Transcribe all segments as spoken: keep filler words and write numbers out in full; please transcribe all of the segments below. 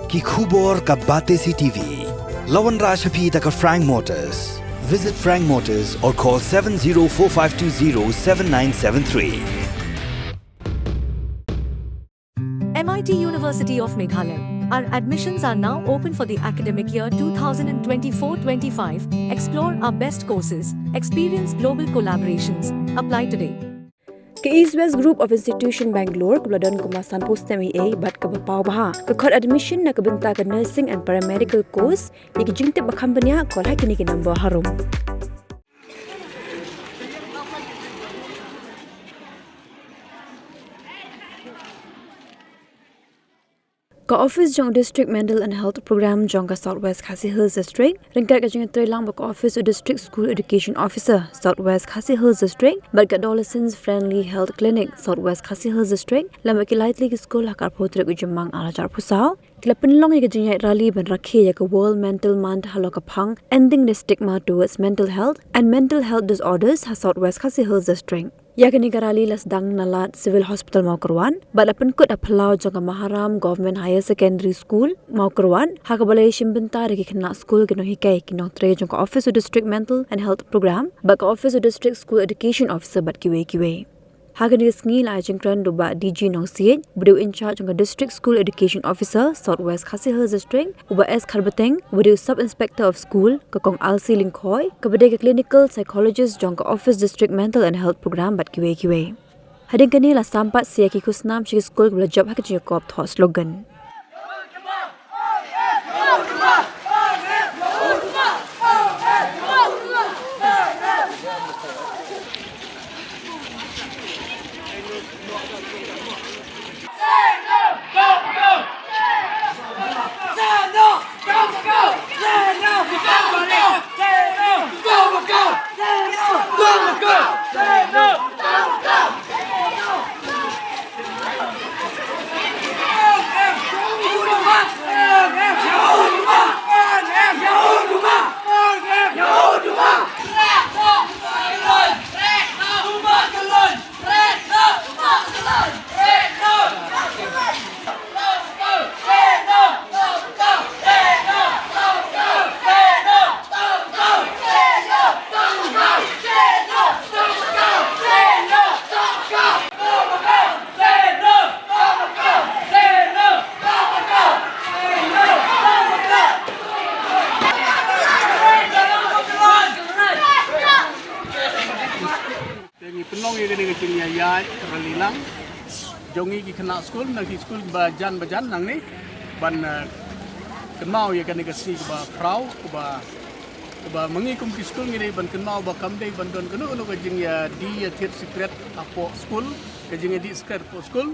Ki khubor ka Batesi TV. La wanrah sha phi da ka Frank Motors. Visit Frank Motors or call seven zero four five two zero seven nine seven three. M I T University of Meghalaya. Our admissions are now open for the academic year two thousand twenty-four twenty-five. Explore our best courses, experience global collaborations. Apply today. Ka East West Group of Institution Bangalore kaba la don kumba sanphew snem eiei bad kaba paw bha ka khot admission na ka bynta ka nursing and paramedical course. Ïa ki jingtip ba kham bniah, call ha kine ki number harum. Ka office jong District Mental and Health Program jong ka South West Khasi Hills District ryngkat ka jingïatreilang bad ka office u District School Education Officer, South West Khasi Hills District, bad ka Adolescents Friendly Health Clinic, South West Khasi Hills District, lem bad ki lai tylli ki skul ha ka arphew tarik u Jymmang arhajar arphew saw, ki la pynlong ïa ka jingïaid rally ban rakhe ïa ka World Mental Month halor ka phang Ending the Stigma Towards Mental Health and Mental Health Disorders ha South West Khasi Hills District. Ïa kane ka rally la sdang na lad Civil Hospital Mawkyrwat bad la pynkut ha phyllaw jong ka Maharam Government Higher Secondary School Mawkyrwat, ha kaba la ïashim bynta da ki khynnah skul, ki nonghikai, ki nongtrei jong ka office u District Mental and Health Program bad ka office u District School Education Officer bad kiwei kiwei. Ha kane ka sngi la ai jingkren da u Bah D G Nongsiej, uba dei u in charge jong ka District School Education Officer, South West Khasi Hills District, u Bah S Kharbeteng, uba dei u Sub Inspector of School, ka Kong Alsi Lyngkhoi, kaba dei ka Clinical Psychologist jong ka Office District Mental and Health Program bad kiwei kiwei. Hadien kane la sam pat sa ïa ki khusnam sha ki skul kiba la jop ha ka jingïakop thoh slogan. Te ngi pynlong ïa kane ka jingïaid rally lang jong ngi ki khynnah skul na ki skul ba jan ba jan nangne ban, eh, kynmaw ïa kane ka sngi kaba khraw, kaba, kaba ma ngi kum ki skul ngi dei ban kynmaw ba kam dei ban don kano kano ka jingïadie ïathied secret hapoh skul, ka jingïadie secret hapoh skul.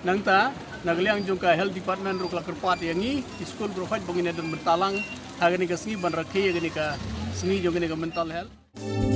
Nangta na ka liang jong ka health department ruh ka la kyrpad ïa ngi ki skul baroh khoit ba ngin ïadon bynta lang ha kane ka sngi ban rakhe ïa kane ka sngi jong kane ka mental health.